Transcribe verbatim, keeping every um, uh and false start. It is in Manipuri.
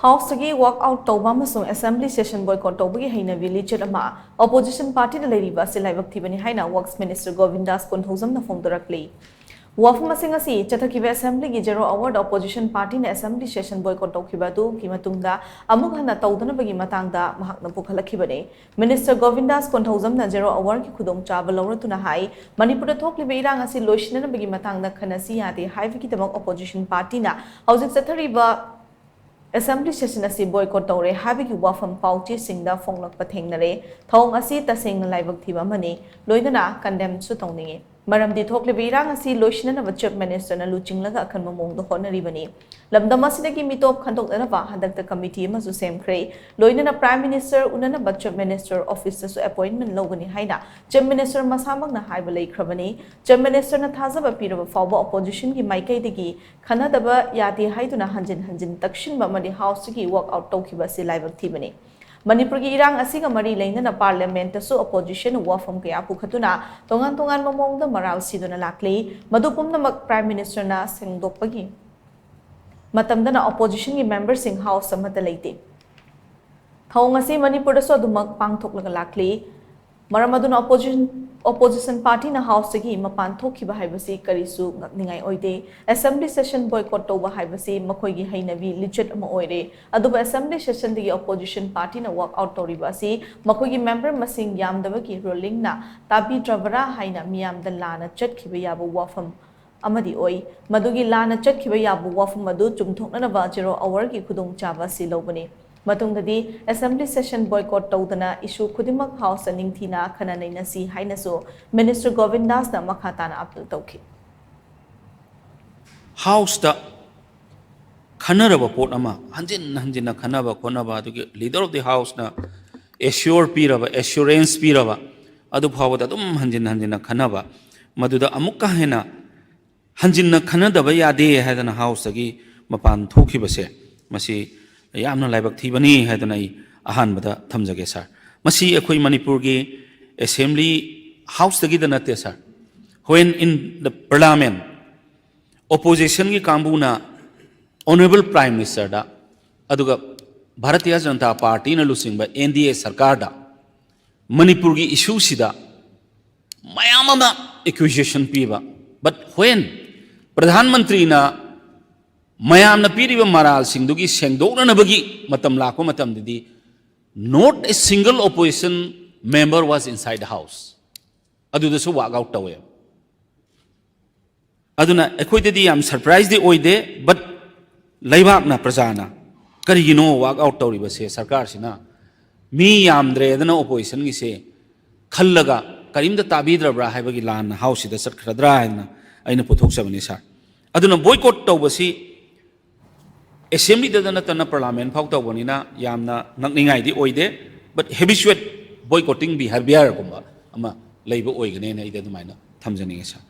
Houseꯇꯒꯤ walk out ꯇꯧꯕ ꯑꯃꯁꯨꯡ assembly session boycott ꯇꯧꯕꯒꯤ ꯍꯩꯅꯕꯤ ꯂꯤꯆꯠ ꯑꯃ opposition partyꯗ ꯂꯩꯔꯤꯕ ꯑꯁꯤ ꯂꯥꯏꯕꯛ ꯊꯤꯕꯅꯤ ꯍꯥꯏꯅ Works Minister ꯒꯣꯕꯤꯟꯗꯥꯁ ꯀꯣꯟꯊꯧꯖꯝꯅ ꯐꯣꯡꯗꯣꯔꯛꯂꯤ꯫ ꯋꯥꯐꯝ ꯑꯁꯤꯡ ꯑꯁꯤ ꯆꯠꯊꯈꯤꯕ assemblyꯒꯤ zero hourꯗ opposition partyꯅ assembly session boycott ꯇꯧꯈꯤꯕ ꯑꯗꯨꯒꯤ ꯃꯇꯨꯡꯗ ꯑꯃꯨꯛ ꯍꯟꯅ ꯇꯧꯗꯅꯕꯒꯤ ꯃꯇꯥꯡꯗ ꯃꯍꯥꯛꯅ ꯄꯨꯈꯠꯂꯛꯈꯤꯕꯅꯤ꯫ Minister ꯒꯣꯕꯤꯟꯗꯥꯁ ꯀꯣꯟꯊꯧꯖꯝꯅ zero hourꯒꯤ ꯈꯨꯗꯣꯡꯆꯥꯕ ꯂꯧꯔꯗꯨꯅ ꯍꯥꯏ, ꯃꯅꯤꯄꯨꯔꯗ ꯊꯣꯛꯂꯤꯕ ꯏꯔꯥꯡ ꯑꯁꯤ ꯂꯣꯏꯁꯤꯟꯅꯅꯕꯒꯤ ꯃꯇꯥꯡꯗ ꯈꯟꯅꯁꯤ ꯌꯥꯗꯦ ꯍꯥꯏꯕꯒꯤꯗꯃꯛ opposition partyꯅ ꯍꯧꯖꯤꯛ ꯆꯠꯊꯔꯤꯕ assembly session ꯑꯁꯤ boycott ꯇꯧꯔꯦ ꯍꯥꯏꯕꯒꯤ ꯋꯥꯐꯝ ꯄꯥꯎꯆꯦꯁꯤꯡꯗ ꯐꯣꯡꯂꯛꯄ ꯊꯦꯡꯅꯔꯦ꯫ ꯊꯧꯑꯣꯡ ꯑꯁꯤ ꯇꯁꯦꯡꯅ ꯂꯥꯏꯕꯛ ꯊꯤꯕ ꯑꯃꯅꯤ, ꯂꯣꯏꯅꯅ condemnꯁꯨ ꯇꯧꯅꯤꯡꯏ꯫ ꯃꯔꯝꯗꯤ ꯊꯣꯛꯂꯤꯕ ꯏꯔꯥꯡ ꯑꯁꯤ ꯂꯣꯏꯁꯤꯟꯅꯅꯕ Chief Ministerꯅ ꯂꯨꯆꯤꯡꯂꯒ ꯑꯈꯟꯕ ꯃꯑꯣꯡꯗ ꯍꯣꯠꯅꯔꯤꯕꯅꯤ꯫ ꯂꯝꯗꯝ ꯑꯁꯤꯗꯒꯤ ꯃꯤꯇꯣꯞ ꯈꯟꯗꯣꯛꯅꯅꯕ ꯍꯟꯗꯛꯇ committee ꯑꯃꯁꯨ ꯁꯦꯝꯈ꯭ꯔꯦ꯫ ꯂꯣꯏꯅꯅ Prime Minister ꯎꯅꯅꯕ Chief Minister officeꯇꯁꯨ appointment ꯂꯧꯒꯅꯤ ꯍꯥꯏꯅ Chief Minister ꯃꯁꯥꯃꯛꯅ ꯍꯥꯏꯕ ꯂꯩꯈ꯭ꯔꯕꯅꯤ꯫ Chief Ministerꯅ ꯊꯥꯖꯕ ꯄꯤꯔꯕ ꯐꯥꯎꯕ oppositionꯒꯤ ꯃꯥꯏꯀꯩꯗꯒꯤ ꯈꯟꯅꯗꯕ ꯌꯥꯗꯦ ꯍꯥꯏꯗꯨꯅ ꯍꯟꯖꯤꯟ ꯍꯟꯖꯤꯟ ꯇꯛꯁꯤꯟꯕ ꯑꯃꯗꯤ houseꯇꯒꯤ walk out ꯇꯧꯈꯤꯕ ꯑꯁꯤ ꯂꯥꯏꯕꯛ ꯊꯤꯕꯅꯤ꯫ ꯃꯅꯤꯄꯨꯔꯒꯤ ꯏꯔꯥꯡ ꯑꯁꯤꯒ ꯃꯔꯤ ꯂꯩꯅꯅ parliamentꯇꯁꯨ opposition ꯋꯥꯐꯝ ꯀꯌꯥ ꯄꯨꯈꯠꯇꯨꯅ ꯇꯣꯉꯥꯟ ꯇꯣꯉꯥꯟꯕ ꯃꯑꯣꯡꯗ ꯃꯔꯥꯜ ꯁꯤꯗꯨꯅ ꯂꯥꯛꯂꯤ꯫ ꯃꯗꯨ ꯄꯨꯝꯅꯃꯛ Prime Ministerꯅ ꯁꯦꯡꯗꯣꯛꯄꯒꯤ ꯃꯇꯝꯗꯅ oppositionꯒꯤ memberꯁꯤꯡ house ꯑꯃꯠꯇ ꯂꯩꯇꯦ꯫ ꯊꯧꯑꯣꯡ ꯑꯁꯤ ꯃꯅꯤꯄꯨꯔꯗꯁꯨ ꯑꯗꯨꯃꯛ ꯄꯥꯡꯊꯣꯛꯂꯒ ꯂꯥꯛꯂꯤ꯫ ꯃꯔꯝ ꯑꯗꯨꯅ opposition, opposition partyꯅ houseꯇꯒꯤ ꯃꯄꯥꯟ ꯊꯣꯛꯈꯤꯕ ꯍꯥꯏꯕꯁꯤ ꯀꯔꯤꯁꯨ ꯉꯛꯅꯤꯡꯉꯥꯏ ꯑꯣꯏꯗꯦ꯫ Assembly session boycott ꯇꯧꯕ ꯍꯥꯏꯕꯁꯤ ꯃꯈꯣꯏꯒꯤ ꯍꯩꯅꯕꯤ ꯂꯤꯆꯠ ꯑꯃ ꯑꯣꯏꯔꯦ꯫ ꯑꯗꯨꯕꯨ assembly sessionꯗꯒꯤ opposition partyꯅ walk out ꯇꯧꯔꯤꯕ ꯑꯁꯤ ꯃꯈꯣꯏꯒꯤ member ꯃꯁꯤꯡ ꯌꯥꯝꯗꯕꯒꯤ rulingꯅ ꯇꯥꯕꯤꯗ꯭ꯔꯕꯔꯥ ꯍꯥꯏꯅ ꯃꯤꯌꯥꯝꯗ ꯂꯥꯟꯅ ꯆꯠꯈꯤꯕ ꯌꯥꯕ ꯋꯥꯐꯝ ꯑꯃꯗꯤ ꯑꯣꯏ꯫ ꯃꯗꯨꯒꯤ ꯂꯥꯟꯅ ꯆꯠꯈꯤꯕ ꯌꯥꯕ ꯋꯥꯐꯝ ꯑꯗꯨ ꯆꯨꯝꯊꯣꯛꯅꯅꯕ zero hourꯒꯤ ꯈꯨꯗꯣꯡꯆꯥꯕ ꯑꯁꯤ ꯂꯧꯕꯅꯤ꯫ ꯃꯇꯨꯡꯗꯗꯤ assembly session boycott ꯇꯧꯗꯅ issue ꯈꯨꯗꯤꯡꯃꯛ houseꯇ ꯅꯤꯡꯊꯤꯅ ꯈꯟꯅ ꯅꯩꯅꯁꯤ ꯍꯥꯏꯅꯁꯨ Minister ꯒꯣꯕꯤꯟꯗꯥꯁꯅ ꯃꯈꯥ ꯇꯥꯅ appeal ꯇꯧꯈꯤ꯫ Houseꯇ ꯈꯟꯅꯔꯕ ꯄꯣꯠ ꯑꯃ ꯍꯟꯖꯤꯟ ꯍꯟꯖꯤꯟꯅ ꯈꯟꯅꯕ ꯈꯣꯠꯅꯕ, ꯑꯗꯨꯒꯤ leader of the houseꯅ assure ꯄꯤꯔꯕ, assurance ꯄꯤꯔꯕ, ꯑꯗꯨ ꯐꯥꯎꯕꯗ ꯑꯗꯨꯝ ꯍꯟꯖꯤꯟ ꯍꯟꯖꯤꯟꯅ ꯈꯟꯅꯕ, ꯃꯗꯨꯗ ꯑꯃꯨꯛꯀ ꯍꯦꯟꯅ ꯍꯟꯖꯤꯟꯅ ꯈꯟꯅꯗꯕ ꯌꯥꯗꯦ ꯍꯥꯏꯗꯅ houseꯇꯒꯤ ꯃꯄꯥꯟ ꯊꯣꯛꯈꯤꯕꯁꯦ, ꯃꯁꯤ ꯌꯥꯝꯅ ꯂꯥꯏꯕꯛ ꯊꯤꯕꯅꯤ ꯍꯥꯏꯗꯅ ꯑꯩ ꯑꯍꯥꯟꯕꯗ ꯊꯝꯖꯒꯦ, sir꯫ ꯃꯁꯤ ꯑꯩꯈꯣꯏ ꯃꯅꯤꯄꯨꯔꯒꯤ assembly houseꯇꯒꯤꯗ ꯅꯠꯇꯦ, sir꯫ When in the parliament, oppositionꯒꯤ ꯀꯥꯡꯕꯨꯅ honourable Prime Ministerꯗ ꯑꯗꯨꯒ ꯚꯥꯔꯇꯤꯌ ꯖꯅꯇꯥ ꯄꯥꯔꯇꯤꯅ ꯂꯨꯆꯤꯡꯕ ꯑꯦꯟ ꯗꯤ ꯑꯦ ꯁꯔꯀꯥꯔꯗ ꯃꯅꯤꯄꯨꯔꯒꯤ ꯏꯁꯨꯁꯤꯗ ꯃꯌꯥꯝ ꯑꯃ ꯑꯦꯀ꯭ꯌꯨꯖꯦꯁꯟ ꯄꯤꯕ꯫ But when ꯄ꯭ꯔꯙꯥꯟ ꯃꯟꯇ꯭ꯔꯤꯅ ꯃꯌꯥꯝꯅ ꯄꯤꯔꯤꯕ ꯃꯔꯥꯜꯁꯤꯡꯗꯨꯒꯤ ꯁꯦꯡꯗꯣꯛꯅꯅꯕꯒꯤ ꯃꯇꯝ ꯂꯥꯛꯄ ꯃꯇꯝꯗꯗꯤ, not a single opposition member was inside the house. ꯑꯗꯨꯗꯁꯨ ꯋꯥꯛ ꯑꯥꯎꯠ ꯇꯧꯋꯦ꯫ ꯑꯗꯨꯅ ꯑꯩꯈꯣꯏꯗꯗꯤ ꯌꯥꯝ ꯁꯔꯄ꯭ꯔꯥꯏꯁꯇꯤ ꯑꯣꯏꯗꯦ, but ꯂꯩꯕꯥꯛꯅ, ꯄ꯭ꯔꯖꯥꯅ ꯀꯔꯤꯒꯤꯅꯣ ꯋꯥꯛ ꯑꯥꯎꯠ ꯇꯧꯔꯤꯕꯁꯦ? ꯁꯔꯀꯥꯔꯁꯤꯅ ꯃꯤ ꯌꯥꯝꯗ꯭ꯔꯦꯗꯅ ꯑꯣꯄꯣꯖꯤꯁꯟꯒꯤꯁꯦ ꯈꯜꯂꯒ ꯀꯔꯤꯝꯇ ꯇꯥꯕꯤꯗ꯭ꯔꯕ꯭ꯔꯥ ꯍꯥꯏꯕꯒꯤ ꯂꯥꯟꯅ ꯍꯥꯎꯁꯁꯤꯗ ꯆꯠꯈ꯭ꯔꯗ꯭ꯔꯥ ꯍꯥꯏꯅ ꯑꯩꯅ ꯄꯨꯊꯣꯛꯆꯕꯅꯤ, ꯁꯥꯔ꯫ ꯑꯗꯨꯅ ꯕꯣꯏꯀꯣꯠ ꯇꯧꯕꯁꯤ ꯑꯦꯁꯦꯝꯕ꯭ꯂꯤꯗꯗ ꯅꯠꯇꯅ ꯄꯥꯔꯂꯥꯃꯦꯟ ꯐꯥꯎ ꯇꯧꯕꯅꯤꯅ ꯌꯥꯝꯅ ꯉꯛꯅꯤꯡꯉꯥꯏꯗꯤ ꯑꯣꯏꯗꯦ, but habitual boycotting behaviourꯒꯨꯝꯕ ꯑꯃ ꯂꯩꯕ ꯑꯣꯏꯒꯅꯦꯅ ꯑꯩꯗꯤ ꯑꯗꯨꯃꯥꯏꯅ ꯊꯝꯖꯅꯤꯡꯉꯤ, ꯁꯥꯔ꯫